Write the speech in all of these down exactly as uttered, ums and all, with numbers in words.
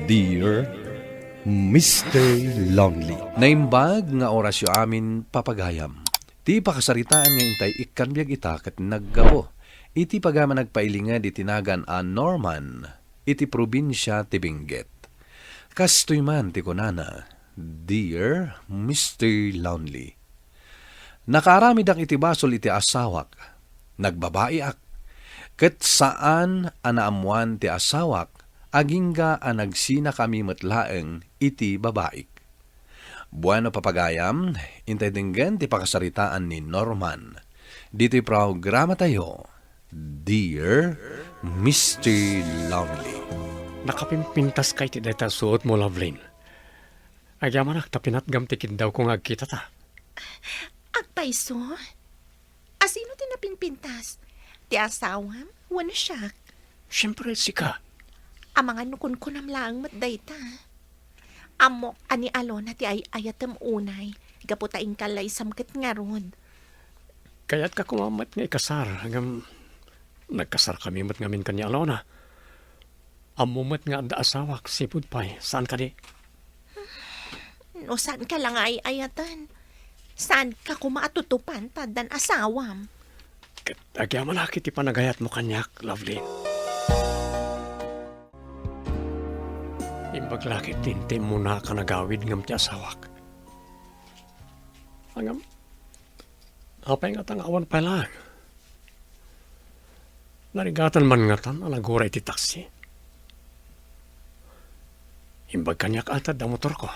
Dear Mister Lonely. Naimbag nga orasyo amin, papagayam. Ti pakasaritaan nga intay ikkan biag ita ket naggapu iti pagayam a nagpailinged iti nagan a Norman iti probinsia ti Benguet. Kastoy man ti kunana, "Dear Mister Lonely, nakaaramidak iti basol iti asawak. Nagbabaiak. Ket saan a naammoan ti asawak agingga a nagsinakami met laeng iti babaik." Bueno, papagayam, intay denggen ti pakasaritaan ni Norman. Ditoy programatayo, Dear Mister Lonely. Nakapimpintaska iti dayta suotmo, Lovelyn. Agyamanak ta pinatgam ti kiddawko nga agkitata. Agpayso? Asino ti napimpintas? Ti asawam wenno siak? Siempre, sika. Amangan no kunkunam laeng met dayta. Ammok a ni Alona ti ay-ayatem unay, gapu ta inka laysam ket ngarud. Kayatka koma met nga ikasar, ngem nagkasarkami met ngamin ken ni Alona. Ammo met nga adda asawak, sipud pay, saan kadi? No saanka la nga ay-ayaten, saanka koma a tutupan ta addan asawam. Ket agyamanak iti panagayatmo kaniak, Lovelyn. Imbag la ket ti intimmuna a nagawid ngem ti asawak. Ngem, apay ngata nga awan pay laeng? Narigatan man ngatan a nagura iti taksi? Imbag kaniak ata da motorko.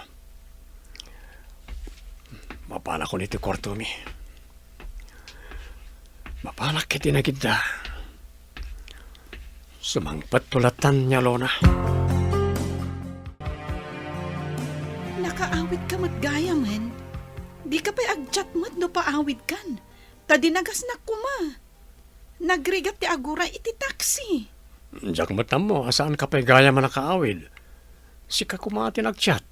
Mapanakon iti kuartomi. Mapanak iti nagidda. Sumangpet tulatan ni Alona. Nakaawidka met gayamen. Dika pay agchat met no paawidkan. Ta dinagasnak koma. Nagrigat ti agura iti taksi. Diak met ammo a saanka pay gayam a nakaawid. Sika koma ti nagchat.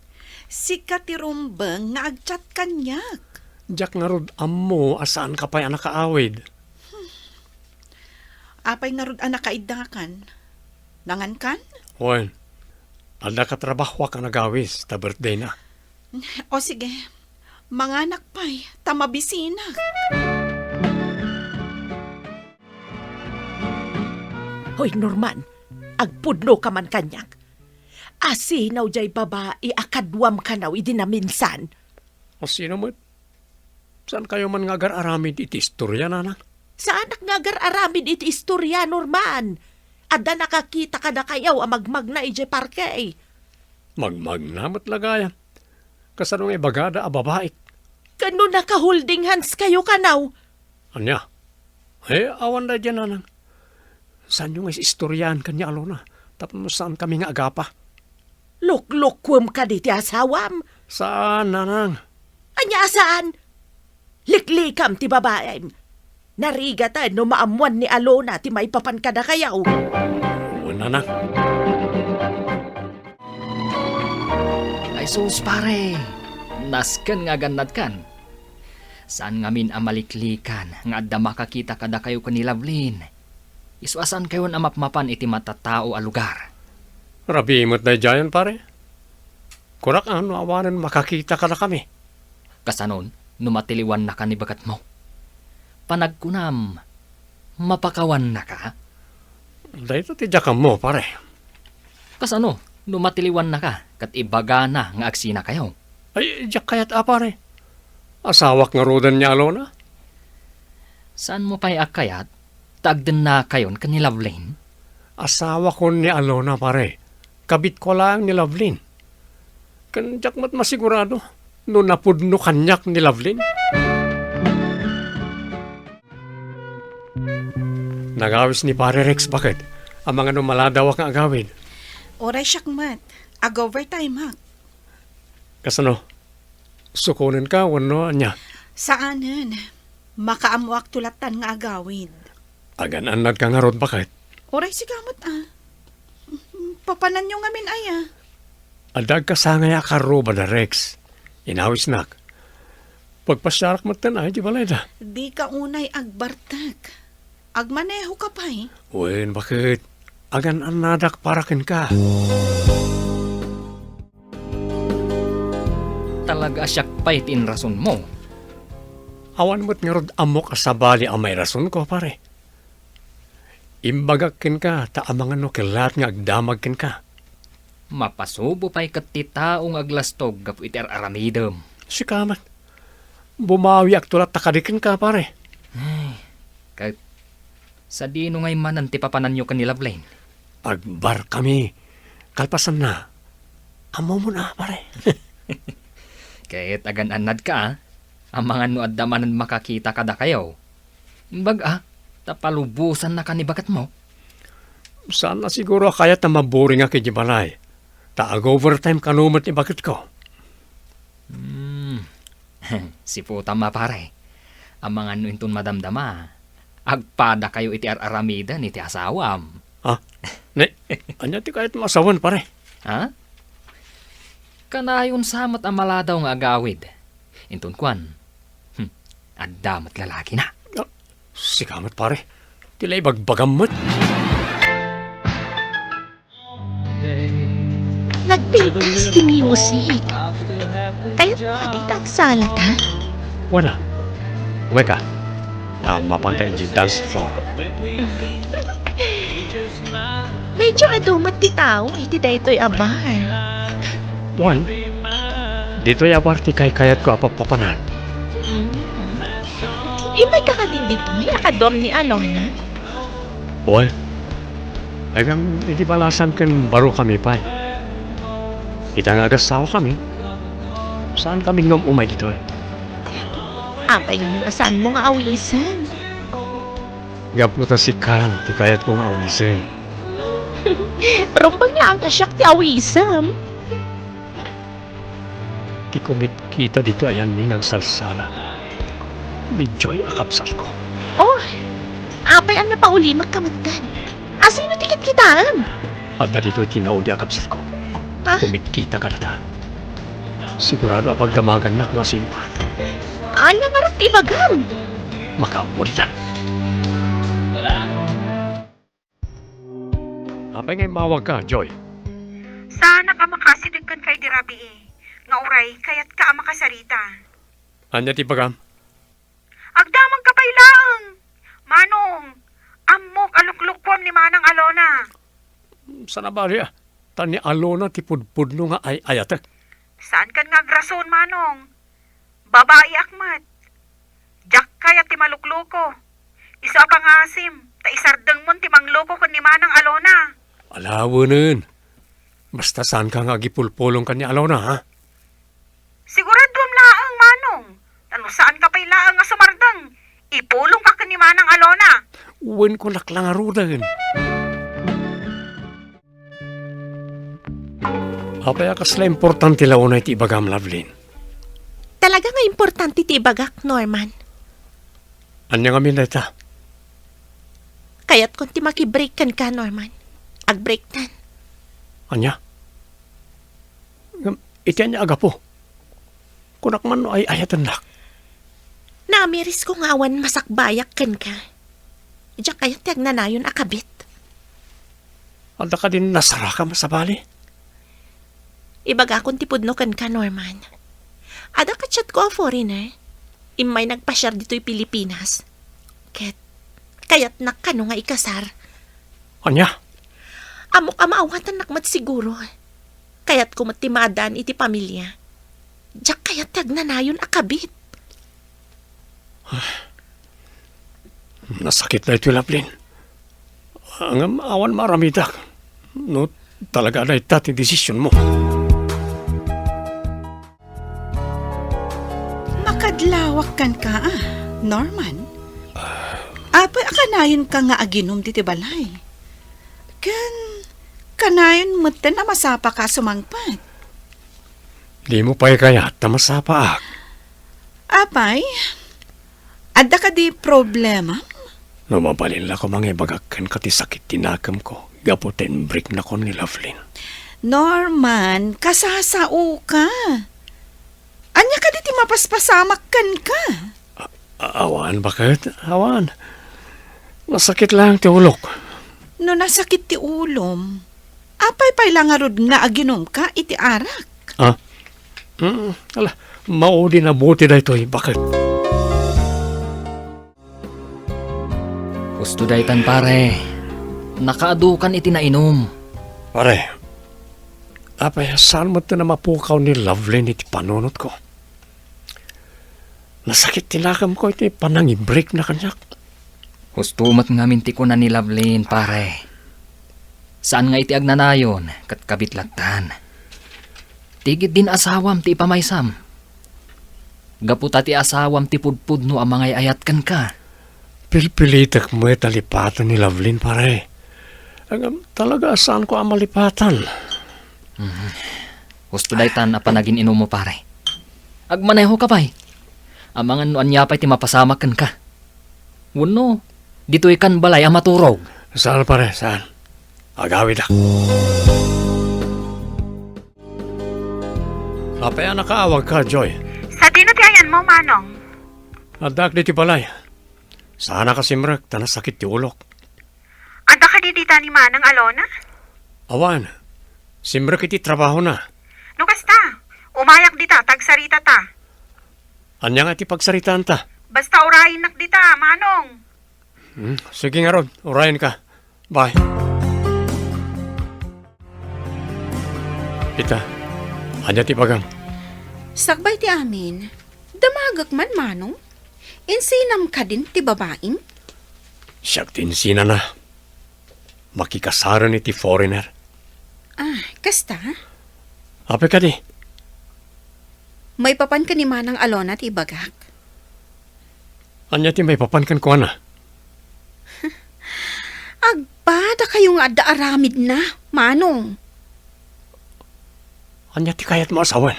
Sika ti rumbeng nga agchat kaniak. Diak ngarud ammo a saanka pay a nakaawid. Apay ngarud a nakaiddakan? Nangankan? Wen, adda katrabahoak a nagawis ta birthdayna. O sige, manganak pay, ta mabisinak. Hoy, Norman, agpudno ka man kaniak. Asino jay babai a kaduam kanaw idi naminsan? Asino met? Saankayo man nga agar-aramid iti istoria, nanang? Saanak nga agar-aramid iti istoria, Norman. Adda nakakita kadakayaw a magmagna idiay parke. Magmagna met la gayam. Kasano nga ibagada a babaik? Ken no naka-holding hands kayo kanaw? Ania? Eh, awan daydiay, nanang. Saanyo nga is-istoriaan ken ni Alona tapno saankami nga agapa? Luklukuem kadi ti asawam? Saan, nanang. Ania a saan? Liklikam ti babaim. Narigaten no maammoan ni Alona ti maipapan kadakayaw. Wen, nanang. Ay sus, pare! Nasken nga agannadkan. Saan ngamin a maliklikan nga adda makakita kadakayo ken ni Lovelyn. Isu a saankayon a mapmapan iti matatao a lugar. Rabii met daydiayen, pare. Kunak a no awanen makakita kadakami. Kasanon no matiliwannaka ni baketmo? Panagkunam, mapakawannaka? Dayta ti diak ammo, pare. Kasano no matiliwannaka ket ibagana nga agsinakayo? Ay, diak kayat a, pare. Asawak ngaruden ni Alona. Saanmo pay a kayat ta agdennakayon ken ni Lovelyn? Asawakon ni Alona, pare. Kabitko laeng ni Lovelyn. Ken diak met masigurado no napudno kaniak ni Lovelyn. Nagawis ni Pare Rex, baket? Amangan no maladawak nga agawid. Uray siak met. Ag-overtime-ak. Kasano? Sukonenka wenno ania? Saanen. Makaammoak tulatan nga agawid. Agan-annadka ngarud, baket? Uray sika met a. Papananyo ngamin aya? Adda agkasangay a karro, Brother Rex. Inawisnak. Pagpasiarak metten ay di balayda. Dika unay agbartek. Agmanehoka pay? Wen, baket? Agan-annadak para kenka. talaga a siak pay ti inrasonmo. Awan met ngarud ammok a sabali a mairasonko, pare. Imbagak kenka ta amangan no kellaat nga agdamag kenka. Mapasubo pay ket ti tao nga aglastog gapu iti ar-aramidem. Sika met. Bumawiakto latta kadi kenka, pare. Ay, ket sadino ngay manen ti papananyo ken ni Loveline? Agbarkami. Kalpasanna, ammomon a, pare. Ket agan-annadka, a. Amangan no adda manen makakita kadakayo. Imbag a, ta palubosannaka ni baketmo. Saan a siguro a kayat a maburingak idiay balay. Ta ag-overtime kano met ni baketko. Hmm. Siputam a, pare. Amangan no inton madamdama, agpadakayo iti ar-aramiden iti asawam. Ha? Ne, ania ti kayatmo a sawen, pare? Ha? Kanayon sa met a maladaw nga agawid. Inton kuan, hmm, adda met lalakina. Ah, sika met, pare. Ti la ibagbagam met. Nagpitas ti music. Kayatmo a dita agsalata? Wala. Umayka. Ah, mapanta idiay dance floor. Medyo adu met ti tao iti daytoy a bar. Wen, ditoy a bar ti kaykayatko a papapanan. Mm. Immayka kadin ditoy a kaduam ni Alona? Wen, ay, ngem iti balasam ket barokami pay. Ita nga agasawakami, saankami nga um-umay ditoy. Apay ngem a saanmo nga awisem? Gapu ta sika ti kayatko nga awisen. Rumbeng laeng a siak ti awisem. Ti kumitkita ditoy ayanmi nga agsalsala, ni Joy a kabsatko. Oh, apay a napaulimekka metten? A sino ti kitkitaem? Adda ditoy ti naudi a kabsatko. Ah? Kumitkita kadata. Sigurado a pagdamagannak no asino. Ania ngarud ti ibagam? Makaammoda. Apay nga immawagka, Joy? Saanak a makaasideg kenka idi rabii, nga uray kayatka a makasarita. Ania ti ibagam? Agdamagka pay laeng, Manong. Ammok a luklukuam ni Manang Alona. Saan a bali a, ta ni Alona ti pudpudno nga ay-ayatek. Saankan nga agrason, Manong. Babaiak met. Diak kayat ti malukluko. Isu a pangaasim, ta isardengmon ti mangloko ken ni Manang Alona. Alawenen. Basta saanka nga agipulpulong ken ni Alona, ha? Siguraduam laeng, Manong. Ta no saanka pay laeng a sumardeng, ipulongka ken ni Manang Alona. Wen, kunak la ngaruden. Apay a kasla importante la unay ti ibagam, Loveline? Talaga nga importante ti ibagak, Norman. Ania ngamin dayta? Kayatkon ti makibreak kenka, Norman. Agbreaktan. Ania? Ngem, iti ania a gapu? Kunak man no ay-ayatennak. Naamirisko nga awan masakbayak kenka. Diak kayat ti agnanayon a kabit. Adda kadin nasarakam a sabali? Ibagakon ti pudno kenka, Norman. Adda ka-chatko a foreigner. Immay nagpasiar ditoy Pilipinas. Ket kayatnak kano nga ikasar. Ania? Ammok a maawatannak met siguro. Kayatko met ti maaddaan iti pamilia. Diak kayat ti agnanayon a kabit. Nasakit daytoy, Loveline. Ngem awan maaramidak no talaga a dayta ti desisionmo. Makadlawak kenka, a, Norman. Apay a kanayonka nga aginum ditoy balay? Ken kanayon metten a masapaka a sumangpet. Dimo pay kayat ta masapaak? Apay, adda kadi problema? No mabalin la koma nga ibagak kenka ti sakit ti nakemko gapu ta inbreaknakon ni Loveline. Norman, kasasaoka. Ania kadi ti mapaspasamak kenka? A-, awan, baket? Awan. Nasakit laeng ti ulok. No nasakit ti ulom, apay pay la ngarud nga aginumka iti arak? Ah? Hmm, ala, maudi na buti daytoy. Bakit? Husto daytan, pare. Nakaadukan iti nainum. Pare, apay, saan met ti mapukaw ni Lovelyn iti panunotko? Nasakit ti nakemko iti panangibreakna kaniak. Husto met ngamin ti kuna ni Lovelyn, pare. Saan nga iti agnanayon ket kabit lattan. Ti ketdin asawam ti ipamaysam. Gapu ta ti asawam ti pudpudno a mangay-ayat kenka. Pilpilitek met a lipaten ni Lovelyn, pare. Ngem talaga a saanko a malipatan. Mhm. Husto daytan a panagin-inummo, pare. Agmanehoka pay. Amangan no ania pay ti mapasamak kenka. Wenno, ditoykan balay a maturog. Saan, pare, saan? Agawidak. Apay a nakaawagka, Joy? Sadino ti ayanmo, Manong? Addaak ditoy balay. Saanak a simrek ta nasakit ti ulok. Adda kadi dita ni Manang Alona? Awan. Simrek iti trabahona. No kasta, umayak dita, ta agsaritata. Ania nga ti pagsaritaanta? Basta urayennak dita, Manong. Hmm, sige ngarud, urayenka. Bye. Ita, ania ti ibagam? Sakbay ti amin, damagek man, Manong. Insinam kadin ti babaim? Siak ti insinana. Makikasaren iti foreigner. Ah, kasta? Apay kadi? Maipapan ken ni Manang Alona ti ibagak. Ania ti maipapan kenkuana? Agpadakayo nga adda aramidna, Manong. Ania ti kayatmo a sawen?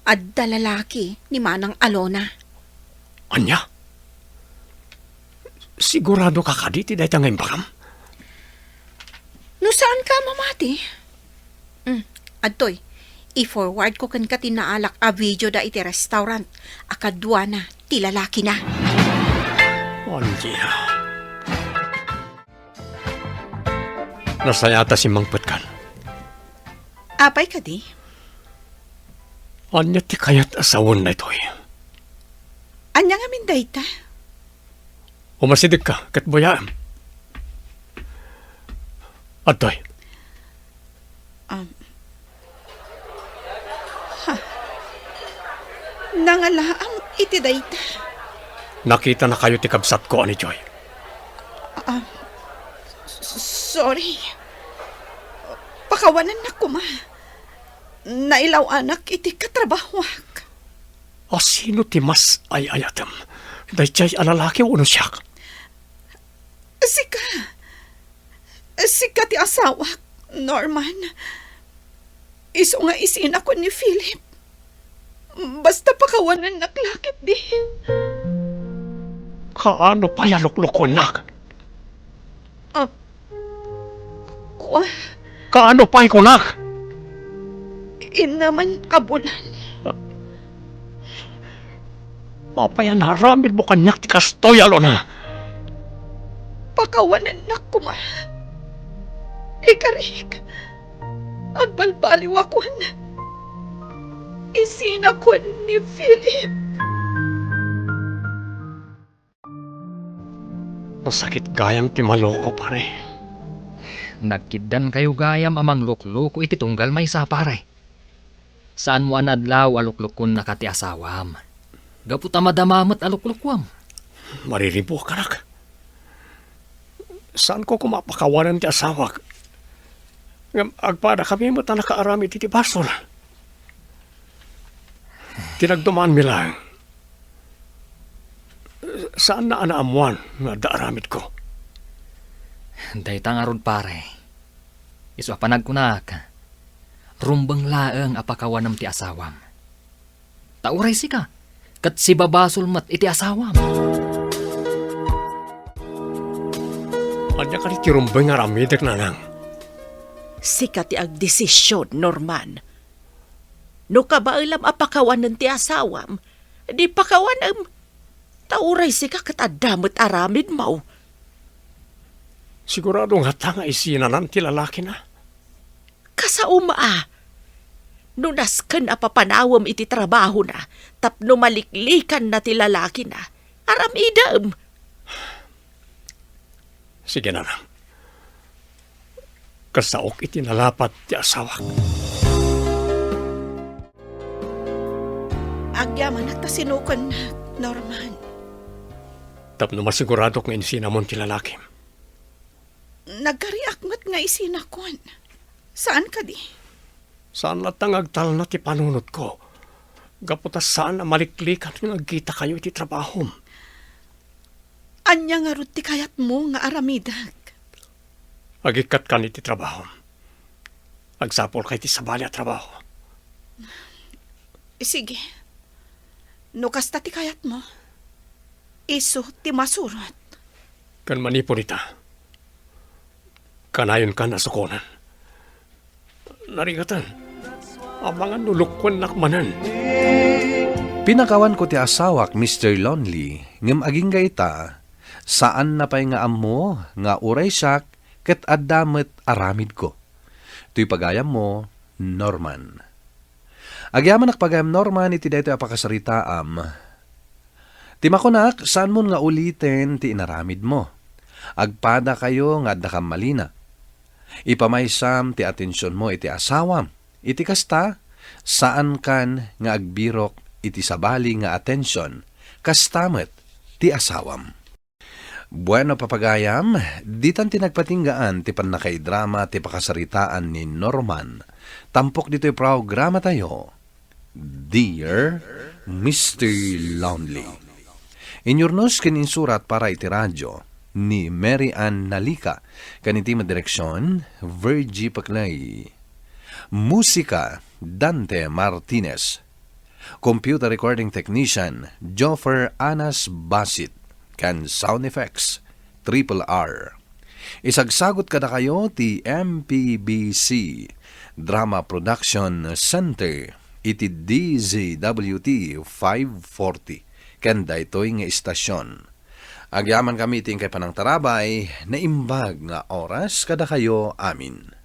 Adda lalaki ni Manang Alona. Ania? Siguradoka kadi ti dayta nga imbagam? No saanka a mamati. Mm, adtoy, i-forward ko kenka ti naalak a video da iti restaurant a kaduana ti lalakina. Ania? Nasayaat a simmangpetkan. Apay kadi? Ania ti kayat a sawen daytoy? Ania ngamin dayta? Umasidegka ket buyaem. Adtoy. Um, ha. Nangalaam iti dayta. Nakitanakayo ti kabsatko a ni Joy. Ah, s-, sorry. Pakawanennak koma. Nailaw-anak iti katrabahoak. A sino ti mas ay-ayatem? Daydiay a lalaki wenno siak? Sika. Sika ti asawak, Norman. Isu nga isina ken ni Philip. Basta pakawanennak la ketdi. Kaano pay a luklukuennak? Ah, kua. Kaano pay kunak? Innaman a bulan. Apay a naaramidmo kaniak ti kastoy, Alona? Pakawanennak koma. Ikarik, agbalbaliw a kuan. Isina kuan ni Philip. Nasakit gayam ti maloko, pare. Nagkiddankayo gayam a manglukloko iti tunggal maysa, pare. Saanmo a naadlaw a luklukuennaka ti asawam? Gapu ta madama met a luklukuam. Mariribuak, anak. Saanko koma a pakawanen ti asawak. Ngem agpadakami met a nakaaramid iti basol. Ti nagdumaanmi laeng, saanna a naammoan nga adda aramidko. Dayta ngarud, pare. Isu a panagkunak, rumbeng laeng a pakawanem ti asawam. Ta uray sika, ket sibabasol met iti asawam. Ania kadi ti rumbeng nga aramidek, nanang? Sika ti agdesisyon, Norman. No kabaelam a pakawanen ti asawam, di pakawanem. Ta uray sika ket adda met aramidmo. Sigurado ngata nga isinanan ti lalakina? Kasaom a. No nasken a papanawem iti trabahona tapno maliklikanna ti lalakina, aramidem. Sige, Nanang. Kasaok iti nalapat ti asawak. Agyamanak ta sinukennak, Norman. Tapno masiguradok nga insinamon ti lalakim. Nagkariak met nga isinakon. Saan kadi? Saan latta nga agtalna ti panunotko? Gapu ta saan a maliklikan nga agkitakayo iti trabahom. Ania ngarud ti kayatmo nga aramidek? Agikkat kan iti trabahom. Agsapulka iti sabali a trabaho. Sige. No kasta ti kayatmo, isu ti masurot. Ken manipud ita, kanayonkan a sukonen. Narigatan. Amangan no lukkuennak manen. Pinakawanko ti asawak, Mister Lonely, ngem agingga ita, saanna pay nga ammo nga uray siak ket adda met aramidko. Toy pagayammo, Norman. Agyamanak pagayam, Norman, iti daytoy a pakasaritaam. Ti makunak, saanmon nga uliten ti inaramidmo. Agpadakayo nga adda kammalina. Ipamaysam ti atensionmo iti asawam. Iti kasta, saankan nga agbirok iti sabali nga atension, kasta met ti asawam. Bueno, papagayam, ditan ti nagpatinggaan ti pannakaidrama ti pakasaritaan ni Norman. Tampok ditoy programatayo, Dear Mister Lonely. Inyurnos ken insurat para iti radyo ni Mary Ann Nalica, ken iti madireksion, Virgie Paclay. Musika, Dante Martinez. Computer recording technician, Joffer Anas Basit, ken sound effects, Triple R. Isagsagut kadakayo ti M P B C Drama Production Center iti D Z W T five forty, ken daytoy nga istasion. Agyamankami iti inkay panangtarabay, naimbag nga oras kadakayo amin.